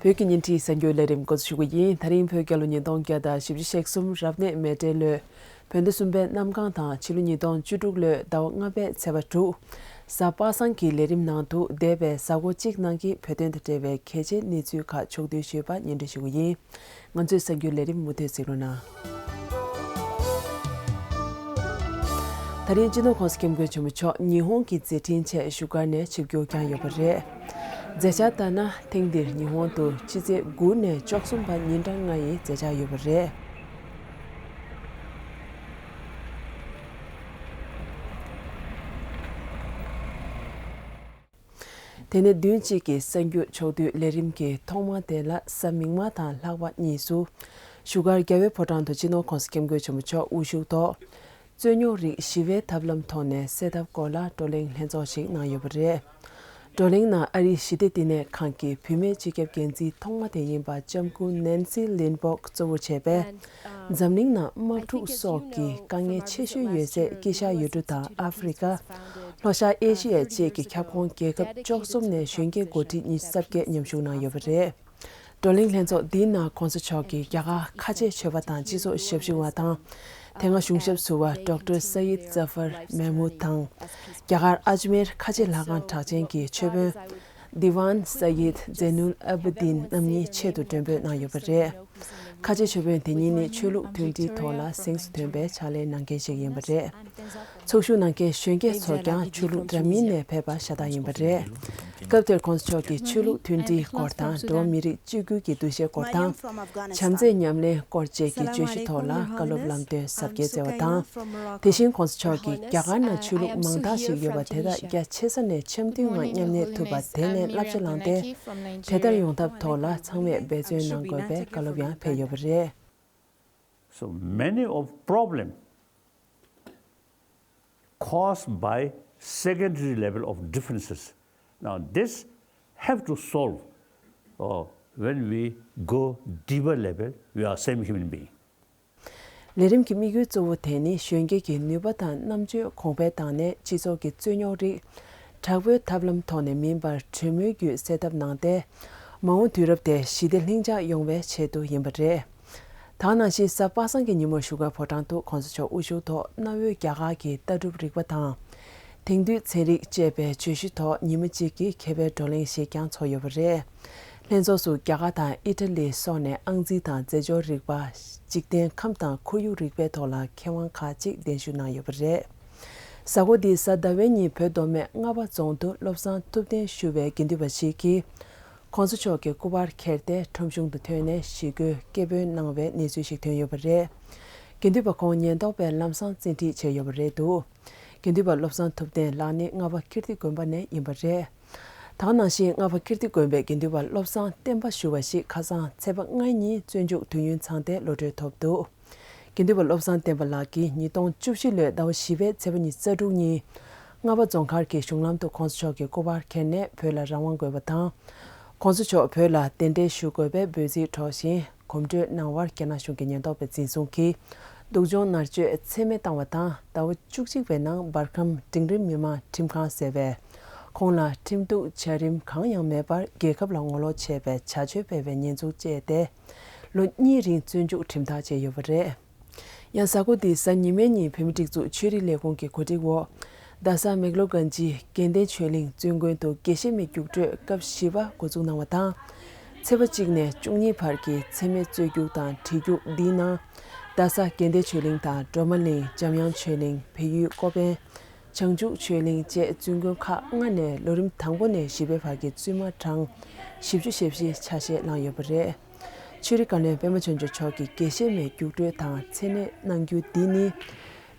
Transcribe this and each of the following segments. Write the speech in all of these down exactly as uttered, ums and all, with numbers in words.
བོད་ཀྱི་ཉིན་རེའི་གསར་འགྱུར་ལས་རིམ་འགོ་འཛུགས་ཞུ་གི་ཡིན། ད་རིང་བོད་རྒྱལ་ལོ་ཉིས་སྟོང་བརྒྱ་དང་བཞི་བཅུ་ཞེ་གསུམ་རབ་གནས་མེ་སྤྲེལ་ལོའི་བོད་ཟླ་གསུམ་པའི་གནམ་གང་དང་ཕྱི་ལོ་ཉིས་སྟོང་བཅུ་དྲུག་ལོའི་ཟླ་བ་ལྔ་པའི་ཚེས་པ་དྲུག་གཟའ་པ་སངས་ཀྱི་ལས་རིམ་ནང་དུ་འདས་པའི་གཟའ་འཁོར་གཅིག་ནང་གི་བོད་དོན་དང་འབྲེལ་བའི་གལ་ཆེའི་གནས་ཚུལ་ཁག་ཕྱོགས་བསྡུས་ཞུས་པ་སྙན་སྒྲོན་ཞུ་གི་ཡིན། ང་ཚོའི་གསར་འགྱུར་ལས་རིམ་མུ་མཐུད་གཟིགས་རོགས་གནང་། ད་རིང་སྤྱི་ནོར་༸གོང་ས་༸སྐྱབས་མགོན་ཆེན་པོ་མཆོག་ཉི་ཧོང་གི་མཛད་འཕྲིན་ཆེད་བཞུགས་སྒར་ནས་ཆིབས་བསྒྱུར་བསྐྱངས་ཡོད་པ་རེད། མཛད་འཆར་ལྟར་ན། ཐེངས་འདིར་ཉི་ཧོང་དུ་ཕྱི་ཚེས་དགུ་ནས་བཅུ་གསུམ་བར་ཉིན་གྲངས་ལྔ་ཡི་མཛད་འཆར་ཡོད་པ་རེད། དེ་ནས་བདུན་གཅིག་གི་གསར་འགྱུར་ཕྱོགས་བསྡུས་ལས་རིམ་གྱི་ཐོག་མ་དེ་ལ། གཟའ་མིག་དམར་དང་ལྷག་པ་གཉིས་སུ་བཞུགས་སྒར་རྒྱལ་བའི་ཕོ་བྲང་དུ་སྤྱི་ནོར་༸གོང་ས་༸སྐྱབས་མགོན་ཆེན་པོ་མཆོག་དབུ་བཞུགས་ཐོག་རྩོད་རྙོག་རིགས་ཞི་བའི་ཐབས་ལམ་ཐོག་ནས་སེལ་ཐབས་སྐོར་ལ་བགྲོ་གླེང་ལྷན་ཚོགས་ཤིག་གནང་ཡོད་པ་རེད། བགྲོ་གླེང་ནང་ཨ་རིའི་ཞི་བདེ་བསྟི་གནས་ཁང་གི་བུད་མེད་སྤྱི་ཁྱབ་འགན་འཛིན་ཐོག་མ་དེ་ཡིན་པ་ལྕམ་སྐུ་ནན་སི་ལིན་སྦོག་གཙོ་བོར་བྱས་པའི་འཛམ་གླིང་ནང་དམག་འཁྲུག་སོགས་ཀྱི་དཀའ་ངལ་ཆེ་ཤོས་ཡོད་སའི་དཀྱིལ་ཤར་ཡུལ་གྲུ་དང་ཨ་ཧྥེ་རི་ཀ། ལྷོ་ཤར་ཨེ་ཤི་ཡ་བཅས་ཀྱི་ཁྱབ་ཁོངས་རྒྱལ་ཁབ་བཅུ་གསུམ་ནས་གཞོན་སྐྱེས་འགོ་ཁྲིད་ཉི་ཤུ་རྩ་བརྒྱད་མཉམ་ཞུགས་གནང་ཡོད་པ་རེད། བགྲོ་གླེང་ལྷན་ཚོགས་འདིའི་ནང་༸གོང་ས་མཆོག་གིས་རྒྱ་གར་ཁ་ཆེ་ཆོས་པ་དང་སྤྱི་ཚོགས་ཞབས་ཞུ་བ་དང་། དེ་སྔ་གཞུང་ཞབས་ཟུར་པ་ཌོག་ཊར་སཱ་ཡིད་ཛ་ཧྥར་མེ་མུད་དང་། རྒྱ་གར་ཨ་ཇ་མེར་ཁ་ཆེ་ལྷ་ཁང་གྲགས་ཅན་གྱི་མཆོད་དཔོན་དི་ཝན་སཱ་ཡིད་ཛེ་ནུལ་ཨ་བུ་དིན་རྣམ་གཉིས་ཆེད་དུ་མགྲོན་འབོད་གནང་ཡོད་པ་རེད། ཁ་ཆེ་མཆོད་དཔོན་དེ་གཉིས་ནི་ཆོས་ལུགས་མཐུན་སྒྲིལ་ཐོག་ལ་གཟེངས་སུ་ཐོན་པའི་ཕྱག་ལས་གནང་མཁན་ཞིག་ཡིན་པ་རེད། ཚོགས་ཞུགས་གནང་མཁན་གཞོན་སྐྱེས་ཚོར་ཀྱང་ཆོས་ལུགས་འདྲ་མིན་ནས་ཕེབས་པ་ཤ་སྟག་ཡིན་པ་རེད། སྐབས་དེར་༸གོང་ས་མཆོག་གིས་ཆོས་ལུགས་མཐུན་སྒྲིལ་སྐོར་དང་། འགྲོ་བ་མི་རིགས་གཅིག་གྱུར་གྱི་འདུ་ཤེས་སྐོར་དང་། བྱམས་བརྩེའི་ཉམས་ལེན་སྐོར་བཅས་ཀྱི་བརྗོད་གཞི་ཐོག་ལ་བཀའ་སློབ་ལམ་སྟོན་ཟབ་རྒྱས་སྩལ་བ་དང་། དེ་བཞིན་༸གོང་ས་མཆོག་གིས་རྒྱ་གར་ནང་ཆོས་ལུགས་མང་དག་ཞིག་ཡོད་པ་དེ་དག་རྒྱ་ཆེ་ས་ནས་འཆམ་མཐུན་ངང་མཉམ་གནས་ཐུབ་པ་དེ་ནས་བསླབ་བྱ་བླངས་ཏེ། དེ་ལྟར་ཡོང་ཐབས་ཐོག་ལ་ཚང་མས་འབད་བརྩོན་གནང་དགོས་པའི་བཀའ་སློབ་ཡང་ཕེབས་ཡོད་པ་རེད། So many of problem caused by secondary level of differences. Now this have to solve uh, when we go deeper level, we are same human being. ལས་རིམ་གྱི་དམིགས་ཡུལ་གཙོ་བོ་དེ་ནི་གཞོན་སྐྱེས་ཀྱི་ནུས་པ་དང་རྣམ་དཔྱོད་གོང་འཕེལ་བཏང་ནས་སྤྱི་ཚོགས་ཀྱི་རྩོད་རྙོག་རིགས་དྲག་པོའི་ཐབས་ལམ་ཐོག་ནས་མིན་པར་གྲོས་མོལ་བརྒྱུད་སེལ་ཐབས་གནང་སྟེ། མ་འོངས་དུས་རབས་དེ་ཞི་བདེ་ལྷིང་འཇགས་ཡོང་བའི་ཆེད་དུ་ཡིན་པ་རེད། དེ་ནང་བཞིན་གཟའ་པ་སངས་ཀྱི་ཉིན་མོར་བཞུགས་སྒར་ཕོ་བྲང་དུ་༸གོང་ས་མཆོག་དབུ་བཞུགས་ཐོག་གནའ་བོའི་རྒྱ་གར་གྱི་ལྟ་གྲུབ་རིག་པ་དང་། དེང་དུས་ཚན་རིག་བཅས་པའི་བརྗོད་གཞི་ཐོག་ཉི་མ་གཅིག་གི་མཁས་པའི་བགྲོ་གླེང་ཞིག་ཀྱང་ཚོགས་ཡོད་པ་རེད། ལྷན་ཚོགས་སུ་རྒྱ་གར་དང་ཨི་ཊ་ལི་སོགས་ནས་ཨང་རྩིས་དང་རྫས་སྦྱོར་རིག་པ། འཇིག་རྟེན་ཁམས་དང་ཁོར་ཡུག་རིག་པའི་ཐོག་ལ་མཁས་དབང་ཁག་ཅིག་གདན་ཞུ་གནང་ཡོད་པ་རེད། གཟའ་འཁོར་འདིའི་གཟའ་ཟླ་བའི་ཉིན་བོད་མདོ་སྨད་རྔ་བ་རྫོང་དུ་བློ་བཟང་ཐུབ་བསྟན་ཞུ་བའི་དགེ་འདུན་པ་ཞིག་གིས། ༸གོང་ས་མཆོག་གི་སྐུ་པར་ཁྱེར་ཏེ་ཁྲོམ་གཞུང་དུ་ཐོན་ནས་ཞི་རྒོལ་སྐད་འབོད་གནང་བའི་གནས་ཚུལ་ཞིག་ཐོན་ཡོད་པ་རེད། དགེ་འདུན་པ་ཁོང་ཉེན་རྟོག་པས་ལམ་སང་བཙན་ཁྲིད་བྱས་ཡོད་པ་རེད་འདུག་དགེ་འདུན་པ་བློ་བཟང་ཐུབ་བསྟན་ལགས་ནི་རྔ་བ་ཀིརྟི་དགོན་པ་ནས་ཡིན་པ་རེད། དེ་ནང་བཞིན་རྔ་བ་ཀིརྟི་དགོན་པའི་དགེ་འདུན་པ་བློ་བཟང་བསྟན་པ་ཞུ་བ་ཞིག་ཁ་སང་ཚེས་པ་ལྔ་ཉིན་བཙོན་འཇུག་དུས་ཡུན་ཚང་སྟེ་གློད་གྲོལ་ཐོབ་འདུག་དགེ་འདུན་པ་བློ་བཟང་བསྟན་པ་ལགས་ཀྱིས་ཉིས་སྟོང་བཅུ་བཞི་ལོའི་ཟླ་བ་བཞི་པའི་ཚེས་པ་ཉི་ཤུ་རྩ་དྲུག་ཉིན། རྔ་བ་རྫོང་མཁར་གྱི་གཞུང་ལམ་དུ་༸གོང་ས་མཆོག་གི་སྐུ་པར་ཁྱེར་ནས་བོད་ལ་རང་དབང་དགོས་པ་དང་། ༸གོང་ས་མཆོག་བོད་ལ་གདན་འདྲེན་ཞུ་དགོས་པའི་འབོད་ཚིག་སྒྲོག་བཞིན་གོམ་བགྲོད་གནང་བར་རྒྱ་ནག་གཞུང་གི་ཉེན་རྟོག་པས་འཛིན་བཟུང་གིས་སྡུག་སྦྱོང་མནར་གཅོད་ཚད་མེད་བཏང་བ་དང་། ཟླ་བ་བཅུ་གཅིག་པའི་ནང་འབར་ཁམས་འབྲིང་རིམ་མི་དམངས་ཁྲིམས་ཁང་ཟེར་བས། ཁོང་ལ་ཁྲིམས་གཏུག་བྱ་རིམ་གང་ཡང་མེད་པར་རྒྱལ་ཁབ་ལ་ངོ་ལོག་བྱས་པའི་བྱ་སྤྱོད་སྤེལ་བའི་ཉེས་འཛུགས་བཅས་ཏེ། ལོ་གཉིས་རིང་བཙོན་འཇུག་ཁྲིམས་ཐག་བཅད་ཡོད་པ་རེད། ཡང་གཟའ་འཁོར་འདིའི་གཟའ་ཉི་མའི་ཉིན་བོད་མིའི་སྒྲིག་འཛུགས་ཆོས་རིག་ལས་ཁུངས་ཀྱི་གོ་སྒྲིག་འོག་རྡ་ས་མེག་ལོ་གན་ཇི་དགེ་ལྡན་ཆོས་གླིང་བཙུན་དགོན་དུ་དགེ་བཤེས་མའི་རྒྱུགས་སྤྲོད་སྐབས་བཞི་པ་འགོ་འཛུགས་གནང་བ་དང་། ཚེས་པ་གཅིག་ནས་བཅུ་གཉིས་བར་གྱི་མཚན་སྨད་རྩོད་རྒྱུགས་དང་བྲིས་རྒྱུགས་འདིའི་ནང་། རྡ་ས་དགེ་ལྡན་ཆོས་གླིང་དང་སྒྲོལ་མ་གླིང་། འཇམ་དབྱངས་ཆོས་གླིང་། བལ་ཡུལ་ཀོ་པན། བྱང་ཆུབ་ཆོས་གླིང་བཅས་བཙུན་དགོན་ཁག་ལྔ་ནས་ལོ་རིམ་དང་པོ་ནས་བཞི་པའི་བར་གྱི་བཙུན་མ་གྲངས་བཞི་བཅུ་ཞེ་བཞི་ཆ་ཤས་བླངས་ཡོད་པ་རེད། ཆོས་རིག་བཀའ་བློན་པད་མ་ཆོས་འབྱོར་མཆོག་གིས་དགེ་བཤེས་མའི་རྒྱུགས་སྤྲོད་དང་མཚན་གནས་གནང་རྒྱུ་འདི་ནི།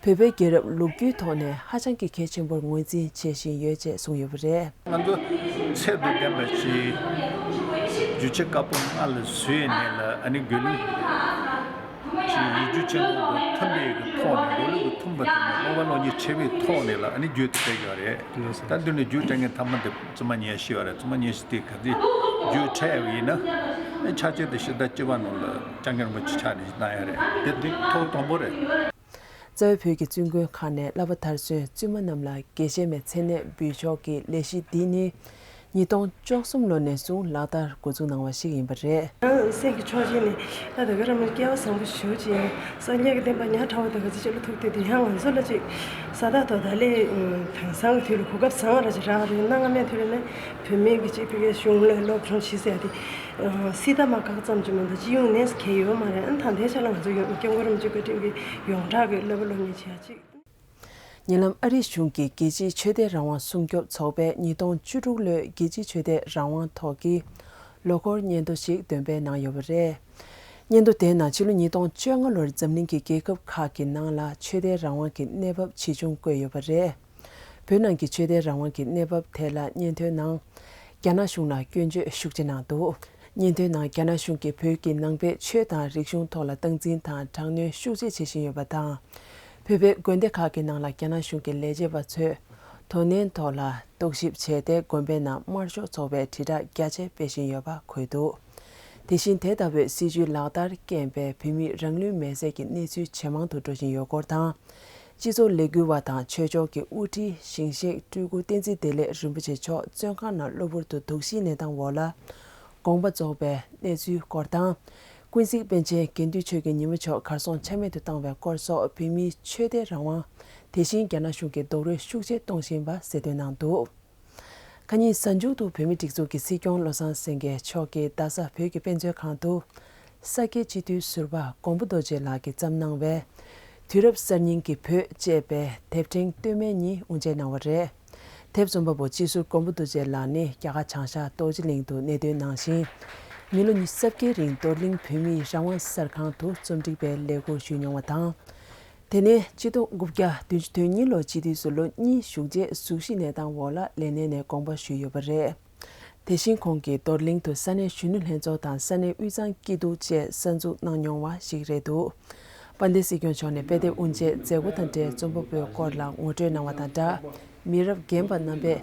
བོད་པའི་རྒྱལ་རབས་ལོ་རྒྱུས་ཐོག་ནས་ཧ་ཅང་གི་གལ་ཆེན་པོར་ངོས་འཛིན་བྱེད་བཞིན་ཡོད་ཅེས་གསུངས་ཡོད་པ་རེད། ང་ཚོ་ཚད་དང་ལྡན་པ་ཞིག་རྒྱུ་ཆ་དཀར་པོ་ལྔ་ལ་བཟོས་ནས་ལ་ཨ་ནི་རྒྱུན་ལས་ཀྱི་ཡིག་རྒྱུགས་ཆེན་པོ་དང་མཐུན་པའི་གི་ཐོག་ནས་འགྲོ་ལུགས་ཀྱི་མཐུན་པ་དེ་ནས་སློབ་པ་སློབ་གཉེར་བྱེད་པའི་ཐོག་ནས་ལ་ཨ་ནི་བརྒྱུད་དེ་སྤེལ་ཡོད་རེད། ད་འདི་ནས་རྒྱུགས་སྤྲད་མཁན་ཐ་མ་དེ་བཙུན་མ་ཉི་ཤུ་བ་རེད། བཙུན་མ་ཉི་ཤུ་དེ་ག་ཚོད་རྒྱུགས་འཕྲད་ཡོད་ཡིན་ན་ཨ་ཆ་ཆེ་དེ་ཕྱི་ཟླ་བཅུ་པ་ནང་ལ་སྐྱབས་མགོན་རིན་པོ་ཆེ་ཕྱག་ནས་གནང་ཡོད་རེད། དེ་དེ་ཐོག་དང་པོ་རེད། རྩ་བའི་བོད་ཀྱི་བཙུན་དགོན་ཁག་ནས་བསླབ་པ་མཐར་སོན་བཙུན་མ་རྣམས་ལ་དགེ་བཤེས་མའི་མཚན་གནས་འབུལ་ཕྱོགས་ཀྱི་ལས་གཞི་འདི་ནི། ཉིས་སྟོང་བཅུ་གསུམ་ལོ་ནས་བཟུང་ལག་བསྟར་འགོ་འཛུགས་གནང་བ་ཞིག་ཡིན་པ་རེད། ཡང་སེམས་ཀྱི་ཕྱོགས་གཅིག་ནས་ད་དེ་ག་རང་མི་སྐལ་བ་བཟང་པོ་ཞེ་པོ་ཅིག་ཡིན། སངས་རྒྱས་ཀྱི་བསྟན་པ་ཉག་ཕྲ་བོ་དེ་ག་ཚོད་ཅིག་ལ་ཐུག་དུས་དེ་ཡང་ང་ཚོ་ལ་ཅིག་ས་ཐག་ཐོག་ད་ལས་དེང་སང་གི་དུས་ལ་གོ་སྐབས་བཟང་བ་ར་ཅིག་རག་རེད། གནའ་སྔ་མའི་དུས་ལ་ནས་བུད་མེད་ཀྱི་ཅིག་ཕ་གིའི་གཞུང་ལ་སློབ་སྦྱོང་བྱེད་ཟེར་ཡ་དེ་སྲིད་ད་མ་ཁག་ཙམ་ཅིག་མ་གཏོགས་སྤྱི་ཡོངས་ནས་གལ་ཡོད་མ་རེད། ཨ་ནི་ད་ལྟའི་ཆ་ལ་ང་ཚོ་ཡོད་སྐྱབས་མགོན་རིན་པོ་ཆེ་བཀའ་དྲིན་གྱིས་ཡོངས་གྲགས་ཀྱི་སློབ་པ་སློབ་གཉེར་བྱེད་ཡ་ཅིག་ཉེ་ལམ་ཨ་རིའི་གཞུང་གི་རྒྱལ་སྤྱིའི་ཆོས་དད་རང་དབང་སྲུང་སྐྱོབ་ཚོགས་པས་ཉིས་སྟོང་བཅུ་དྲུག་ལོའི་རྒྱལ་སྤྱིའི་ཆོས་དད་རང་དབང་ཐོག་གི་ལོ་འཁོར་སྙན་ཐོ་ཞིག་འདོན་སྤེལ་གནང་ཡོད་པ་རེད། སྙན་ཐོ་དེའི་ནང་ཕྱི་ལོ་ཉིས་སྟོང་བཅོ་ལྔ་ལོར་འཛམ་གླིང་གི་རྒྱལ་ཁབ་ཁག་གི་ནང་ལ་ཆོས་དད་རང་དབང་གི་གནས་བབ་ཇི་བྱུང་བཀོད་ཡོད་པ་རེད། བོད་ནང་གི་ཆོས་དད་རང་དབང་གི་གནས་བབ་ཐད་ལ་སྙན་ཐོའི་ནང་རྒྱ་ནག་གཞུང་ལ་སྐྱོན་བརྗོད་ཤུགས་ཆེ་གནང་འདུག་སྙན་ཐོའི་ནང་རྒྱ་ནག་གཞུང་གིས་བོད་ཀྱི་ནང་པའི་ཆོས་དང་རིག་གཞུང་ཐོག་ལ་སྟངས་འཛིན་དང་དྲག་གནོན་ཤུགས་ཆེ་བྱེད་བཞིན་ཡོད་པ་དང་། བོད་པའི་དགོན་སྡེ་ཁག་གི་ནང་ལ་རྒྱ་ནག་གཞུང་གི་ལས་བྱེད་པ་ཚོས་དོ་ནན་ཐོག་ལ་རྟོག་ཞིབ་བྱས་ཏེ་དགོན་པའི་ནང་དམར་ཤོག་ཚོགས་པའི་དྲིལ་བསྒྲགས་རྒྱ་ཆེ་སྤེལ་བཞིན་ཡོད་པ་འཁོད་འདུག་དེ་བཞིན་དེ་ལྟ་བུའི་སྲིད་བྱུས་ལག་བསྟར་རྐྱེན་པས་བོད་མིའི་རང་ལུས་མེར་སྲེག་གི་གནས་ཚུལ་ཇེ་མང་དུ་འགྲོ་བཞིན་ཡོད་སྐོར་དང་། སྤྱི་ཚོགས་ལས་འགུལ་བ་དང་ཆོས་ཕྱོགས་ཀྱི་དབུ་ཁྲིད་ཞིང་གཤེགས་སྤྲུལ་སྐུ་བསྟན་འཛིན་བདེ་ལེགས་རིན་པོ་ཆེ་མཆོག་བཙོན་ཁང་ནང་གློ་བུར་དུ་དུག་ཤིང་ནད་དང་འོག་ལ་དགོངས་པ་རྫོགས་པའི་གནས་ཚུལ་སྐོར་དང་། ཀུན་གཟིགས་པཎ་ཆེན་དགེ་འདུན་ཆོས་ཀྱི་ཉི་མ་མཆོག་གར་སོང་ཆ་མེད་དུ་བཏང་བའི་སྐོར་སོགས་བོད་མིའི་ཆོས་དད་རང་དབང་དེ་བཞིན་རྒྱ་ནག་གཞུང་གིས་རྡོག་རོལ་ཤུགས་ཆེ་གཏོང་བཞིན་པ་གསལ་སྟོན་གནང་འདུག་ཁ་ཉིན་གཟའ་མཇུག་ཏུ་བོད་མིའི་སྒྲིག་འཛུགས་ཀྱི་སྲིད་སྐྱོང་བློ་བཟང་སེང་གེ་མཆོག་གིས་རྡ་ས་བོད་ཀྱི་དཔེ་མཛོད་ཁང་དུ་ས་སྐྱའི་སྤྱི་འཐུས་ཟུར་པ་མགོན་པོ་རྡོ་རྗེ་ལགས་ཀྱིས་བརྩམས་གནང་བའི་དུས་རབས་གསར་རྙིང་གི་བོད་ཅེས་པའི་དེབ་ཕྲེང་སྟོད་སྨད་གཉིས་དབུ་འབྱེད་གནང་བ་རེད། དེབ་རྩོམ་པ་པོ་སྤྱི་ཟུར་མགོན་པོ་རྡོ་རྗེ་ལགས་ནི་རྒྱ་གར་བྱང་ཤར་རྡོ་རྗེ་གླིང་དུ་གནས་སྡོད་གནང་ཞིང་། མི་ལོ་ཉི་ཤུ་རྩ་བརྒྱད་རིང་རྡོར་གླིང་བོད་མིའི་རང་དབང་གསར་ཁང་དུ་རྩོམ་སྒྲིག་པའི་ལས་ཁུར་ཞུས་མྱོང་བ་དང་། དེ་ནས་ཆིག་སྟོང་དགུ་བརྒྱ་བདུན་ཅུ་དོན་གཉིས་ལོར་སྤྱི་འཐུས་སུ་ལོ་གཉིས་བཞུགས་རྗེས་གཟུགས་གཞི་ནད་དང་འོག་ལ་ལས་གནས་ནས་དགོངས་པ་ཞུས་ཡོད་པ་རེད། དེ་བཞིན་ཁོང་གིས་རྡོར་གླིང་དུ་ས་གནས་གཞོན་ནུ་ལྷན་ཚོགས་དང་ས་གནས་དབུས་གཙང་སྐྱིད་སྡུག་བཅས་གསར་འཛུགས་གནང་མྱོང་བ་ཞིག་རེད་འདུག་དཔལ་ལྡན་སྲིད་སྐྱོང་མཆོག་ནས་དཔེ་དེབ་དབུ་འབྱེད་མཛད་སྒོ་དང་འབྲེལ་རྩོམ་པ་པོའི་སྐོར་ལ་ངོ་སྤྲོད་གནང་བ་དང་སྦྲགས། མི་རབས་རྒན་པ་རྣམ་པས་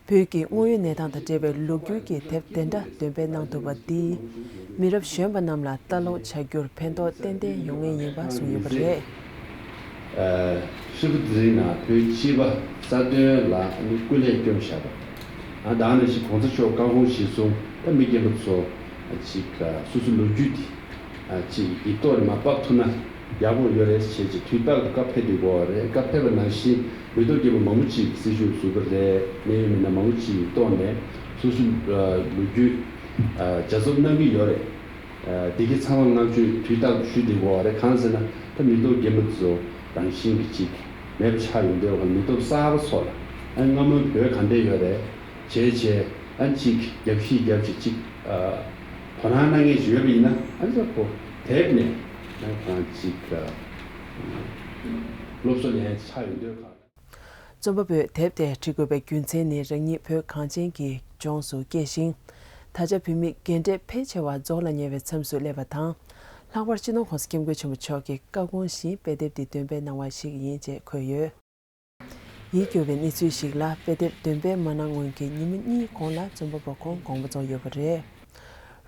བོད་ཀྱི་དངོས་ཡོད་གནས་སྟངས་དང་འབྲེལ་བའི་ལོ་རྒྱུས་ཀྱི་དེབ་དེ་འདྲ་འདོན་སྤེལ་གནང་ཐུབ་པ་འདིས། མི་རབས་གཞོན་པ་རྣམས་ལ་ལྟ་ཀློག་བྱ་རྒྱུར་ཕན་ཐོགས་ཏན་ཏན་ཡོང་ངེས་ཡིན་པ་གསུངས་ཡོད་པ་རེད། ཧྲིལ་པོ་དེ་རིང་ནང་བོད་སྤྱི་པ་རྩ་དོན་ལ་ནི་སྐུ་ལས་བསྐྱོན་བཞག་པ། ད་ནང་བཞིན་གོང་ས་མཆོག་བཀའ་དགོངས་གཞིར་བཟུང་ད་མི་རྒན་པ་ཚོ་ཅིག་སོ་སོའི་ལོ་རྒྱུས་དེ། ཅིག་ཡིག་ཐོག་ནས་མར་ཕབ་ཐུབ་ན་ཡག་པོ་ཡོད་རེད་ཅེས་ཅིག་དུས་རྟག་ཏུ་བཀའ་ཕེབས་བསྡད་ཀྱི་ཡོད་རེད། བཀའ་ཕེབས་པ་ནང་བཞིན་མི་ཐོག་རྒྱས་པ་མང་པོ་ཅིག་སྲི་ཞུ་ཞུས་པ་རེད། གནད་ཡོད་མི་སྣ་མང་པོ་ཅིག་གི་ཐོག་ནས་སོ་སོའི་ལོ་རྒྱུས་ལྗགས་རྩོམ་གནང་གི་ཡོད་རེད། འདི་གའི་ཚང་མ་བསྔགས་བརྗོད་དུས་རྟག་ཏུ་ཞུས་བསྡད་ཀྱི་ཡོད་རེད། གང་ཟེར་ན་ད་མི་ཐོག་རྒྱས་པ་ཚོ་རང་བཞིན་གྱིས་ཅིག་མེད་པ་ཆགས་ཡོང་དུས་མི་ཐོག་གསར་པ་ཚོ་ལ་ཨ་སྔ་མོའི་བོད་ག་འདྲས་ཡོད་རེད། བྱས་བྱས་ཨ་ཅིག་རྒྱབ་བཤིག་རྒྱབ་བྱས་ཅིག་ཨ་དོ་སྣང་གནང་མཁན་ཞིག་ཡོད་པ་ཡིན་ན་ཨ་ཅག་པོ་དེབ་ནས་ཨ་ཁོ་རང་ཅིག་ཨ་སློབ་གསོ་ལེན་ཡ་ཆགས་ཡོང་དུས་ག་རྩོམ་པ་པོས་དེབ་དེ་བྲི་དགོས་པའི་རྒྱུ་མཚན་ནི་རང་ཉིད་བོད་གངས་ཅན་གྱི་ལྗོངས་སུ་སྐྱེས་ཤིང་། ད་ཆ་བོད་མི་རྒན་གྲས་ཕལ་ཆེ་བ་རྫོགས་ལ་ཉེ་བའི་མཚམས་སུ་སླེབས་པ་དང་། ལྷག་པར་སྤྱི་ནོར་༸གོང་ས་༸སྐྱབས་མགོན་ཆེན་པོ་མཆོག་གི་བཀའ་དགོངས་བཞིན་དཔེ་དེབ་འདི་འདོན་སྤེལ་གནང་བ་ཞིག་ཡིན་ཅེས་འཁོད་ཡོད། ཡིད་སྐྱོ་བའི་གནས་ཚུལ་ཞིག་ལ། དཔེ་དེབ་འདོན་སྤེལ་མ་གནང་སྔོན་གྱི་ཉིན་མོ་གཉིས་གོང་ལ་རྩོམ་པ་པོ་ཁོང་དགོངས་པ་རྫོགས་ཡོད་པ་རེད།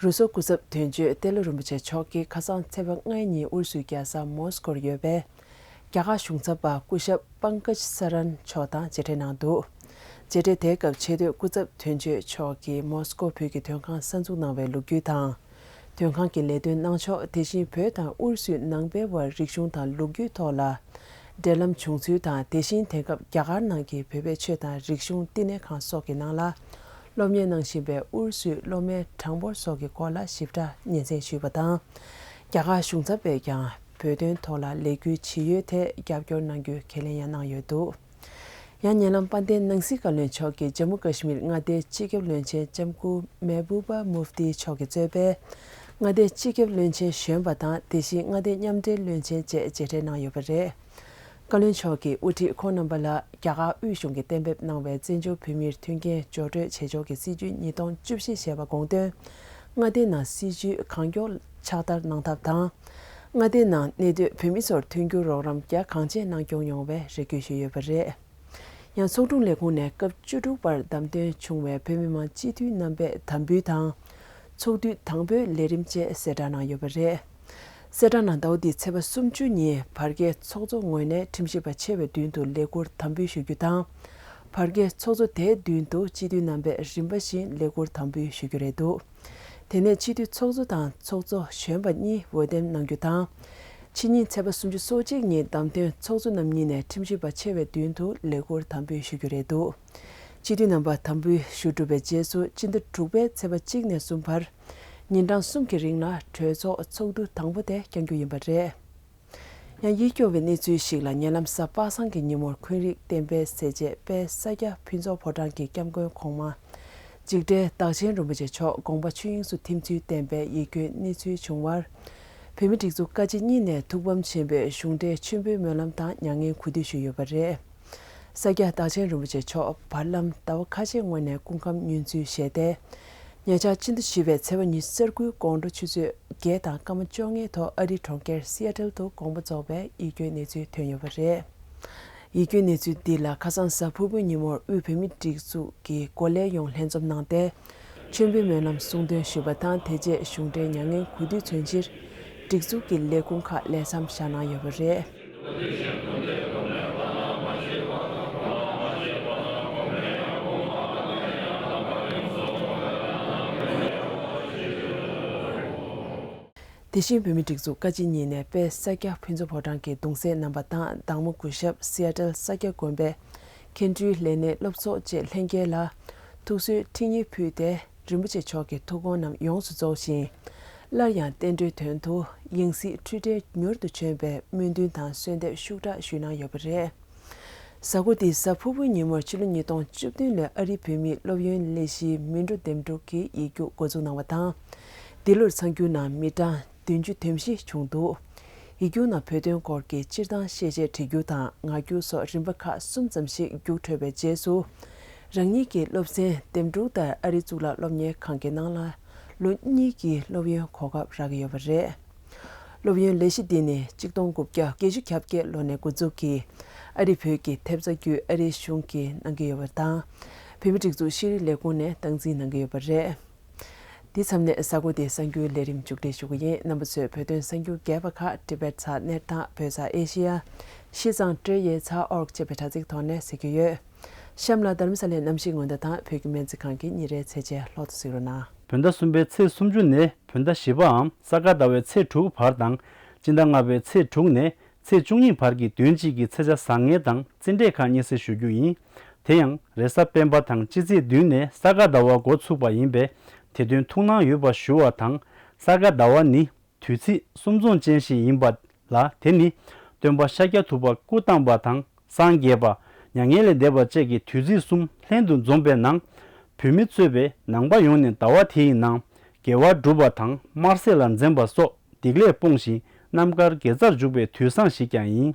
རུ་སོ་སྐུ་ཚབ་དོན་གཅོད་ཏེ་ལོ་རིན་པོ་ཆེ་མཆོག་གིས་ཁ་སང་ཚེས་པ་ལྔའི་ཉིན་ཨུ་རུ་སུའི་རྒྱལ་ས་མོ་སི་ཀོར་ཡོད་པའི་རྒྱ་གར་གཞུང་ཚབ་པ་སྐུ་ཞབས་པང་ཀཇ་སཱ་རན་མཆོག་དང་མཇལ་འཕྲད་གནང་འདུག་མཇལ་འཕྲད་དེའི་སྐབས་ཆེས་མཐོའི་སྐུ་ཚབ་དོན་གཅོད་མཆོག་གིས་མོ་སི་ཀོ་བོད་ཀྱི་དོན་ཁང་གསར་འཛུགས་གནང་བའི་ལོ་རྒྱུས་དང་། དོན་ཁང་གི་ལས་དོན་གནང་ཕྱོགས། དེ་བཞིན་བོད་དང་ཨུ་རུ་སུའི་ནང་པའི་བར་རིག་གཞུང་དང་ལོ་རྒྱུས་ཐོག་ལ་འབྲེལ་ལམ་བྱུང་ཚུལ་དང་། དེ་བཞིན་དེང་སྐབས་རྒྱ་གར་ནང་གི་བོད་པའི་ཆོས་དང་རིག་གཞུང་བསྟི་གནས་ཁང་སོགས་ཀྱི་ནང་ལ་སློབ་གཉེར་གནང་བཞིན་པའི་ཨུ་རུ་སུའི་སློབ་མའི་གྲངས་འབོར་སོགས་ཀྱི་སྐོར་ལ་ཞིབ་ཕྲ་སྙན་སེང་ཞུས་པ་དང་། རྒྱ་གར་གཞུང་ཚབ་པས་ཀྱང་བོད་དོན་ཐོག་ལ་ལས་འགུལ་ཇི་ཡོད་ཐད་རྒྱབ་སྐྱོར་གནང་རྒྱུའི་ཁས་ལེན་ཡང་གནང་ཡོད་འདུག་ཡང་ཉེ་ལམ་དཔལ་ལྡན་ནང་སྲིད་བཀའ་བློན་མཆོག་གིས་ཇམ་མུ་ཀ་ཤི་མིར་མངའ་སྡེའི་སྤྱི་ཁྱབ་བློན་ཆེན་ལྕམ་སྐུ་མེ་བུ་པ་མུབ་ཏི་མཆོག་གིས་གཙོས་པའི་མངའ་སྡེའི་སྤྱི་ཁྱབ་བློན་ཆེན་གཞོན་པ་དང་། དེ་བཞིན་མངའ་སྡེའི་མཉམ་འབྲེལ་བློན་ཆེན་བཅས་མཇལ་འཕྲད་གནང་ཡོད་པ་རེད། བཀའ་བློན་མཆོག་གིས་དབུ་ཁྲིད་ཁོང་རྣམ་པ་ལ་རྒྱ་གར་དབུས་གཞུང་གིས་གཏན་འབེབས་གནང་བའི་བཙན་བྱོལ་བོད་མིར་མཐུན་རྐྱེན་སྦྱོར་སྤྲོད་བྱེད་ཕྱོགས་ཀྱི་སྲིད་བྱུས་ཉིས་སྟོང་བཅུ་བཞི་ཞེས་པ་དགོངས་དོན། མངའ་སྡེའི་ནང་སྲིད་བྱུས་གང་མགྱོགས་ཕྱག་བསྟར་གནང་ཐབས་དང་། མངའ་སྡེའི་ནང་གནས་སྡོད་བོད་མི་ཚོར་མཐུན་འགྱུར་རོགས་རམ་རྒྱ་གང་ཆེ་གནང་སྐྱོང་ཡོང་བའི་རེ་སྐུལ་ཞུས་ཡོད་པ་རེད། ཡང་ཚོགས་དྲུང་ལས་ཁུངས་ནས་སྐབས་བཅུ་དྲུག་པར་བདམས་ཐོན་བྱུང་བའི་བོད་མི་མང་སྤྱི་འཐུས་རྣམ་པས་དམ་འབུལ་དང་། ཚོགས་དུས་དང་པོའི་ལས་རིམ་བཅས་གསལ་བསྒྲགས་གནང་ཡོད་པ་རེད། གསལ་བསྒྲགས་ནང་ཟླ་བ་འདིའི་ཚེས་པ་སུམ་ཅུ་ཉིན་བར་བརྒལ་ཚོགས་གཙོ་ངོས་ནས་ཁྲིམས་ཞིབ་པ་ཆེ་བའི་མདུན་དུ་ལས་ཁུར་དམ་འབུལ་ཞུ་རྒྱུ་དང་། བར་བརྒལ་ཚོགས་གཙོ་དེའི་མདུན་དུ་སྤྱི་འཐུས་རྣམ་པས་རིམ་པ་བཞིན་ལས་འཁུར་དམ་འབུལ་ཞུ་རྒྱུ་རེད་འདུག་དེ་ནས་སྤྱི་འཐུས་ཚོགས་གཙོ་དང་ཚོགས་གཙོ་གཞོན་པ་གཉིས་འོས་འདེམས་གནང་རྒྱུ་དང་། ཕྱི་ཉིན་ཚེས་པ་སུམ་ཅུ་སོ་གཅིག་ཉིན་བདམས་ཐོན་ཚོགས་གཙོ་རྣམ་གཉིས་ནས་ཁྲིམས་ཞིབ་པ་ཆེ་བའི་མདུན་དུ་ལས་འཁུར་དམ་འབུལ་ཞུ་རྒྱུ་རེད་འདུག་སྤྱི་འཐུས་རྣམ་པ་དམ་འབུལ་ཞུ་གྲུབ་པའི་རྗེས་སུ་སྤྱི་ཟླ་དྲུག་པའི་ཚེས་པ་གཅིག་ནས་གསུམ་བར། ཉིན་གྲངས་གསུམ་གྱི་རིང་ལ་གྲོས་ཚོགས་ཚོགས་འདུ་དང་པོ་དེ་བསྐྱང་རྒྱུ་ཡིན་པ་རེད། ཡང་ཡིད་སྐྱོ་བའི་གནས་ཚུལ་ཞིག་ལ། ཉེ་ལམ་གཟའ་པ་སངས་ཀྱི་ཉིན་མོར་འཁོན་རིགས་བསྟན་པའི་སྲས་བཅས་དཔལ་ས་སྐྱ་ཕུན་ཚོགས་ཕོ་བྲང་གི་སྐྱབས་མགོན་གོང་མ་འཇིགས་བྲལ་བདག་ཆེན་རིན་པོ་ཆེ་མཆོག་དགོངས་པ་ཆོས་དབྱིངས་སུ་ཐིམ་ཚུལ་བསྟན་པའི་ཡིད་སྐྱོའི་གནས་ཚུལ་བྱུང་བར། བོད་མིའི་སྒྲིག་འཛུགས་བཀའ་སྤྱི་གཉིས་ནས་ཐུགས་ཕམ་ཆེན་པོས་གཞུང་འབྲེལ་མཆོད་འབུལ་སྨོན་ལམ་དང་མྱ་ངན་གུས་འདུད་ཞུས་ཡོད་པ་རེད། ས་སྐྱ་བདག་ཆེན་རིན་པོ་ཆེ་མཆོག་བར་ལམ་ཟླ་བ་ཁ་ཤས་སྔོན་ནས་སྐུ་ཁམས་ཉུང་འཛུལ་བཞེས་ཏེ། ཉེ་ཆར་ཕྱི་ཟླ་བཞི་པའི་ཚེས་པ་ཉི་ཤུ་རྩ་དགུའི་དགོང་དྲོ་ཆུ་ཚོད་བརྒྱད་དང་སྐར་མ་བཅོ་ལྔའི་ཐོག་ཨ་རིའི་གྲོང་ཁྱེར་སི་ཨ་ཏལ་དུ་དགོངས་པ་རྫོགས་པའི་ཡིད་སྐྱོའི་གནས་ཚུལ་ཐོན་ཡོད་པ་རེད། ཡིད་སྐྱོའི་གནས་ཚུལ་འདི་ལ་ཁ་སང་གཟའ་ཕུར་བུའི་ཉིན་མོར་དབུས་བོད་མིའི་སྒྲིག་འཛུགས་ཀྱི་འགོ་ལས་ཡོངས་ལྷན་འཛོམས་གནང་སྟེ། མཆོད་འབུལ་སྨོན་ལམ་གསུང་འདོན་ཞུས་པ་དང་། དེ་རྗེས་གཞུང་འབྲེལ་མྱ་ངན་གུས་འདུད་མཚོན་ཕྱིར། སྒྲིག་འཛུགས་ཀྱི་ལས་ཁུངས་ཁག་ལས་མཚམས་བཞག་གནང་ཡོད་པ་རེད། དེ་བཞིན་བོད་མིའི་སྒྲིག་འཛུགས་བཀའ་སྤྱི་གཉིས་ནས་དཔལ་ས་སྐྱ་ཕུན་ཚོགས་ཕོ་བྲང་གི་གདུང་སྲས་རྣམ་པ་དང་། དྭངས་མོ་སྐུ་ཞབས་སི་ཨ་ཏལ་ས་སྐྱ་དགོན་པའི་མཁན་སྤྲུལ་ལས་སྣེ་སློབ་ཚོགས་བཅས་ལྷན་རྒྱས་ལ་ཐུགས་གསོའི་ཁྲིད་ཉིན་ཕུལ་ཏེ། རིན་པོ་ཆེ་མཆོག་གི་ཐུགས་དགོངས་རྣམས་ཡོངས་སུ་རྫོགས་ཤིང་། སླར་ཡང་བསྟན་འགྲོའི་དོན་དུ་ཡང་སྲིད་འཁྲུལ་བྲལ་མྱུར་དུ་བྱོན་པའི་སྨོན་འདུན་དང་གསོལ་འདེབས་ཤུགས་དྲག་ཞུས་གནང་ཡོད་པ་རེད། གཟའ་འཁོར་འདིའི་གཟའ་ཕུར་བུའི་ཉིན་མོར་ཕྱི་ལོ་ཉིས་སྟོང་བཅུ་བདུན་ལོའི་ཨ་རིའི་བོད་མིའི་སློབ་ཡོན་ལས་གཞིའི་མི་འགྲོ་འདེམས་སྒྲུག་གི་ཡིག་རྒྱུགས་འགོ་འཛུགས་གནང་བ་དང་། འདི་ལོར་ཚང་རྒྱུའི་ནང་མི་གྲངས་བདུན་ཅུ་དོན་བཞི་བྱུང་འདུག་ཡིག་རྒྱུགས་ནང་བོད་དོན་སྐོར་གྱི་སྤྱིར་བཏང་ཤེས་བྱའི་འབྲི་རྒྱུགས་དང་ངག་རྒྱུགས་སོགས་རིམ་པ་ཁག་གསུམ་ཙམ་ཞིག་རྒྱུགས་འཕྲོད་པའི་རྗེས་སུ། རང་ཉིད་ཀྱི་སློབ་ཚན་འདེམས་སྒྲུག་ལྟར་ཨ་རིའི་གཙུག་ལག་སློབ་གཉེར་ཁང་གི་ནང་ལ་ལོ་གཉིས་ཀྱི་སློབ་ཡོན་གོ་སྐབས་རག་གི་ཡོད་པ་རེད། སློབ་ཡོན་ལས་གཞི་འདི་ནི་གཅིག་སྟོང་དགུ་བརྒྱ་བརྒྱད་ཅུ་གྱ་བརྒྱད་ལོ་ནས་འགོ་འཛུགས་ཀྱིས་ཨ་རིའི་བོད་ཀྱི་ཐེབས་རྩ་བརྒྱུད་ཨ་རིའི་གཞུང་གིས་གནང་གི་ཡོད་པ་དང་། བོད་མིའི་སྒྲིག་འཛུགས་ཤེས་རིག་ལས་ཁུངས་ནས་སྟངས་འཛིན་གནང་གི་ཡོད་པ་རེད། འདི་མཚམས་ནས་གཟའ་འཁོར་འདིའི་གསར་འགྱུར་ལས་རིམ་མཇུག་སྒྲིལ་ཞུ་གི་ཡིན། རྣམ་པ་ཚོས་བོད་དོན་གསར་འགྱུར་རྒྱས་པ་ཁག་ཊི་བེཊ་ཚག་གནས་སྟངས་བོད་ཚག་ཨེ་ཤེ་ཡ། ཤི་ཙང་ཀྲེ་ཡེ་ཚག་ཨོར་ཅེས་པའི་དྲ་ཚིགས་ཐོག་ནས་གཟིགས་རྒྱུ་ཡོད། གཤམ་ལ་རྡ་རམ་ས་ལའི་གནམ་གཤིས་སྔོན་བརྡ་དང་བོད་ཀྱི་སྨན་རྩིས་ཁང་གི་ཉིན་རེའི་ཚེས་ཆེན་ལྷག་ཏུ་གཟིགས་རོགས་གནང་། བོད་ཟླ་གསུམ་པའི་ཚེས་སུམ་ཅུ་ནས་བོད་ཟླ་བཞི་པའམ་ས་ག་ཟླ་བའི་ཚེས་དྲུག་བར་དང་། སྤྱི་ཟླ་ལྔ་པའི་ཚེས་དྲུག་ནས་ཚེས་བཅུ་གཉིས་བར་གྱི་བདུན་གཅིག་གི་ཚེས་ཆ་བཟང་ངན་དང་རྩིས་འབྲས་ཁག་སྙན་སེང་ཞུ་རྒྱུ་ཡིན། དེ་ཡང་རེས་གཟའ་སྤེན་པ་དང་སྤྱི་ཚེས་བདུན་ནས་ས་ག་ཟླ་བ་འགོ་ཚུགས་པ་ཡིན་པས། དེ་དོན་ཐུགས་སྣང་ཡོད་པ་ཞུ་བ་དང་། ས་ག་ཟླ་བ་ནི་དུས་ཚིགས་གསུམ་འཛོམས་ཅན་ཞིག་ཡིན་པ་ལ། དེ་ནི་སྟོན་པ་ཤཱཀྱ་ཐུབ་པ་སྐུ་བལྟམས་པ་དང་། སངས་རྒྱས་པ། མྱ་ངན་ལས་འདས་པ་བཅས་ཀྱི་དུས་ཚིགས་གསུམ་ལྷན་དུ་འཛོམས་པའི་ནང་། བོད་མི་གཙོས་པའི་ནང་པ་ཡོངས་ནས་ཟླ་བ་དེའི་ནང་དགེ་བ་སྒྲུབ་པ་དང་། དམར་ཟས་ལ་འཛེམ་པ་སོགས་སྡིག་ལས་སྤོང་ཞིང་རྣམ་དཀར་དགེ་རྩར་འཇུག་པའི་དུས་བཟང་ཞིག་ཀྱང་ཡིན།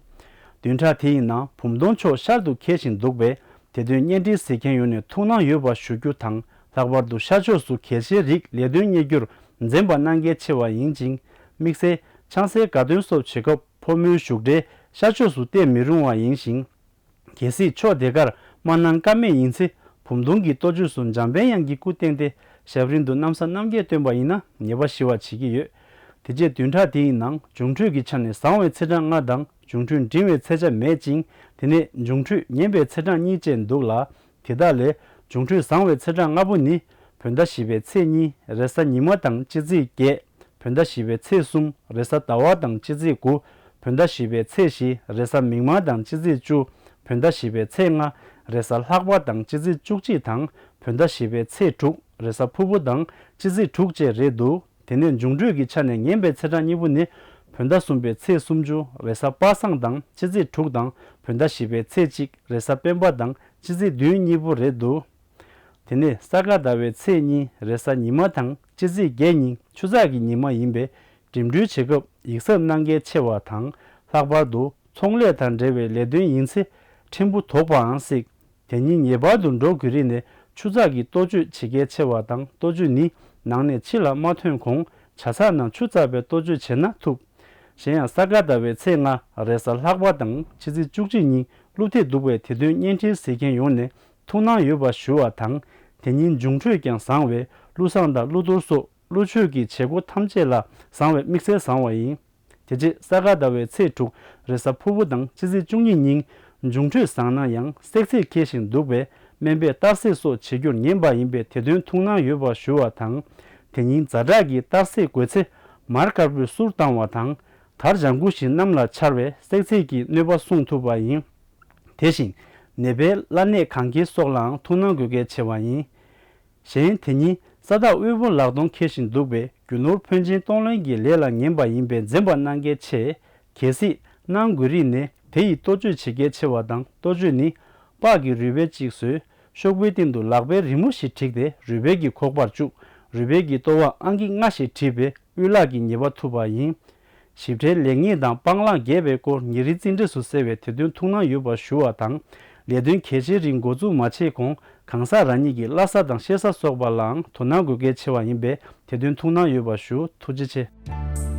བདུན་ཕྲག་དེའི་ནང་བུམ་སྟོན་ཕྱོགས་ཤར་དུ་འཁེལ་བཞིན་འདུག་པས། དེ་དོན་བརྙན་འཕྲིན་གཟིགས་མཁན་ཡོངས་ནས་ཐུགས་སྣང་ཡོད་པ་ཞུ་རྒྱུ་དང་། ལྷག་པར་དུ་ཤར་ཕྱོགས་སུ་གལ་ཆེའི་རིགས་ལས་དོན་གཉེར་རྒྱུར་འཛེམ་པ་གནང་གལ་ཆེ་བ་ཡིན་ཅིང་། དམིགས་བསལ་ཆང་སའི་དགའ་སྟོན་སོགས་བྱེད་སྐབས་ཕོ་མོའི་བཞུགས་གྲལ་ཤར་ཕྱོགས་སུ་གཏད་མི་རུང་བ་ཡིན་ཞིང་། གལ་སྲིད་ཕྱོགས་དེ་གར་མ་གནང་ཀ་མེད་ཡིན་ཚེ། བུམ་སྟོན་གྱི་ལྟོ་ཆོས་སུ་འཇམ་དཔལ་དབྱངས་ཀྱི་སྐུ་བསྟན་ཏེ། ཞབས་རིམ་དུ་གནམ་ས་གནམ་རྒྱས་བཏོན་པ་ཡིན་ན་ཉེས་པ་ཞི་བར་བྱེད་ཀྱི་ཡོད། དེ་རྗེས་བདུན་ཕྲག་དེའི་ནང་འབྱུང་འཕྲོད་ཀྱི་ཆ་ནས་བཟང་བའི་ཚེས་གྲངས་ལྔ་དང་། འབྱུང་འཕྲོད་འབྲིང་བའི་ཚེས་ཆ་མེད་ཅིང་། དེ་ནས་འབྱུང་འཕྲོད་ངན་པའི་ཚེས་གྲངས་གཉིས་བཅས་འདུག་ལ། དེ་དག་ལས་འབྱུང་འཕྲོད་བཟང་བའི་ཚེས་གྲངས་ལྔ་པོ་ནི། བོད་ཟླ་བཞི་པའི་ཚེས་གཉིས་རེས་གཟའ་ཉི་མ་དང་སྤྱི་ཚེས་བརྒྱད། བོད་ཟླ་བཞི་པའི་ཚེས་གསུམ་རེས་གཟའ་ཟླ་བ་དང་སྤྱི་ཚེས་དགུ། བོད་ཟླ་བཞི་པའི་ཚེས་བཞི་རེས་གཟའ་མིག་དམར་དང་སྤྱི་ཚེས་བཅུ། བོད་ཟླ་བཞི་པའི་ཚེས་ལྔ་རེས་གཟའ་ལྷག་པ་དང་སྤྱི་ཚེས་བཅུ་གཅིག་དང་། བོད་ཟླ་བཞི་པའི་ཚེས་དྲུག་རེས་གཟའ་ཕུར་བུ་དང་སྤྱི་ཚེས་དྲུག་བཅས་རེད་འདུག་དེ་ནས་འབྱུང་འཕྲོད་ཀྱི་ཆ་ནས་ངན་པའི་ཚེས་གྲངས་གཉིས་པོ་ནི། བོད་ཟླ་གསུམ་པའི་ཚེས་སུམ་ཅུ་རེས་གཟའ་པ་སངས་དང་སྤྱི་ཚེས་དྲུག་དང་། བོད་ཟླ་བཞི་པའི་ཚེས་གཅིག་རེས་གཟའ་སྤེན་པ་དང་སྤྱི་ཚེས་བདུན་གཉིས་པོ་རེད་འདུག་དེ་ནས་ས་ག་ཟླ་བའི་ཚེས་གཉིས་རེས་གཟའ་ཉི་མ་དང་སྤྱི་ཚེས་བརྒྱད་ཉིན་ཆུ་ཚགས་ཀྱི་ཉི་མ་ཡིན་པས། འགྲིམ་འགྲུལ་བྱེད་སྐབས་ཡིད་གཟབ་གནང་གལ་ཆེ་བ་དང་། ལྷག་པར་དུ་ཚོང་ལས་དང་འབྲེལ་བའི་ལས་དོན་ཡིན་ཚེ་ཕྲན་བུ་དོགས་པའང་སྲིད། དེ་ཉིད་ངེས་པར་དུ་འགྲོ་དགོས་རིགས་ནས་ཆུ་ཚགས་ཀྱི་ལྟོ་སྤྱོད་བྱེད་གལ་ཆེ་བ་དང་། ལྟོ་སྤྱོད་ནི་ནང་ནས་ཕྱི་ལ་མ་ཐོན་གོང་ཇ་ཚགས་ནང་ཆུ་བཙགས་པའི་ལྟོ་སྤྱོད་བྱེད་ན་ཐུབ། གཞན་ཡང་ས་ག་ཟླ་བའི་ཚེས་ལྔ་རེས་གཟའ་ལྷག་པ་དང་སྤྱི་ཚེས་བཅུ་གཅིག་ཉིན་ཀླུ་ཐེ་འདུག་པས། དེ་དོན་བརྙན་འཕྲིན་གཟིགས་མཁན་ཡོངས་ནས་ཐུགས་སྣང་ཡོད་པ་ཞུ་བ་དང་། དེ་ཉིན་འབྱུང་འཕྲོད་ཀྱང་བཟང་བས་ཀླུ་བཟང་དང་ཀླུ་གཏོར་སོགས་ཀླུ་ཆོས་ཀྱི་བྱེད་སྒོ་ཐམས་ཅད་ལ་བཟང་བས་དམིགས་བསལ་བཟང་བ་ཡིན། དེ་རྗེས་ས་ག་ཟླ་བའི་ཚེས་དྲུག་རེས་གཟའ་ཕུར་བུ་དང་སྤྱི་ཚེས་བཅུ་གཉིས་ཉིན་ འབྱུང་འཕྲོད་བཟང་ན་ཡང་བསྲེག་ཚད་འཁེལ་བཞིན་འདུག་པས་སྨན་པས་གཏར་བསྲེག་སོགས་བྱེད་རྒྱུར་ཉན་པ་ཡིན་པས་དེ་དོན་ཐུགས་སྣང་ཡོད་པ་ཞུ་བ་དང་། དེ་ཉིན་ཛ་དྲག་གི་གཏར་བསྲེག་དགོས་ཚེ་མར་དཀར་པོས་གསུར་བཏང་བ་དང་། དར་ལྗང་གུ་བཞིན་གནམ་ལ་འཕྱར་བས་བསྲེག་ཚད་ཀྱི་གནོད་པ་སྲུང་ཐུབ་པ་ཡིན། དེ་བཞིན་ནད་པའི་བླ་ནད་གང་འཁེལ་སོགས་ལའང་ཐུགས་སྣང་དགོས་གལ་ཆེ་བ་ཡིན། གཞན་དེ་ཉིན་ས་བདག་དབུལ་པོ་ལག་སྟོང་འཁེལ་བཞིན་འདུག་པས་རྒྱུ་ནོར་ཕོན་ཆེན་གཏོང་ལེན་གྱི་ལས་ལ་ཉན་པ་ཡིན་པས་འཛེམ་པ་གནང་གལ་ཆེ། གལ་སྲིད་གནང་དགོས་རིགས་ནས་དེ་ཡི་གཏོ་བཅོས་བྱེད་གལ་ཆེ་བ་དང་གཏོ་བཅོས་ནི། པགས་ཀྱི་རུས་སྦལ་གཅིག་བཟོས། ཤོག་བུའི་སྟེང་དུ་ལག་པའི་རི་མོ་ཞིག་བྲིས་ཏེ་རུས་སྦལ་གྱི་ཁོག་པར་བཅུག་རུས་སྦལ་གྱི་ལྟོ་བར་ཨང་ཀི་ལྔ་ཞེས་བྲིས་པས་དབུལ་ལག་གི་ཉེས་པ་ཐུབ་པ་ཡིན། ཞིབ་ཕྲའི་ལེགས་ཉེས་དང་སྤང་བླང་རྒྱས་པའི་སྐོར་ཉིན་རེའི་རྩིས་འབྲས་སུ་གསལ་བས་དེ་དོན་ཐུགས་སྣང་ཡོད་པ་ཞུ་བ་དང་། ལས་དོན་གལ་ཆེའི་རིགས་འགོ་འཛུགས་མ་བྱས་གོང་གང་ཟག་རང་ཉིད་ཀྱི་བླ་གཟའ་དང་གཤེད་གཟའ་སོགས་པ་ལའང་དོ་སྣང་དགོས་གལ་ཆེ་བ་ཡིན་པས་དེ་དོན་ཐུགས་སྣང་ཡོད་པ་ཞུ། ཐུགས་རྗེ་ཆེ།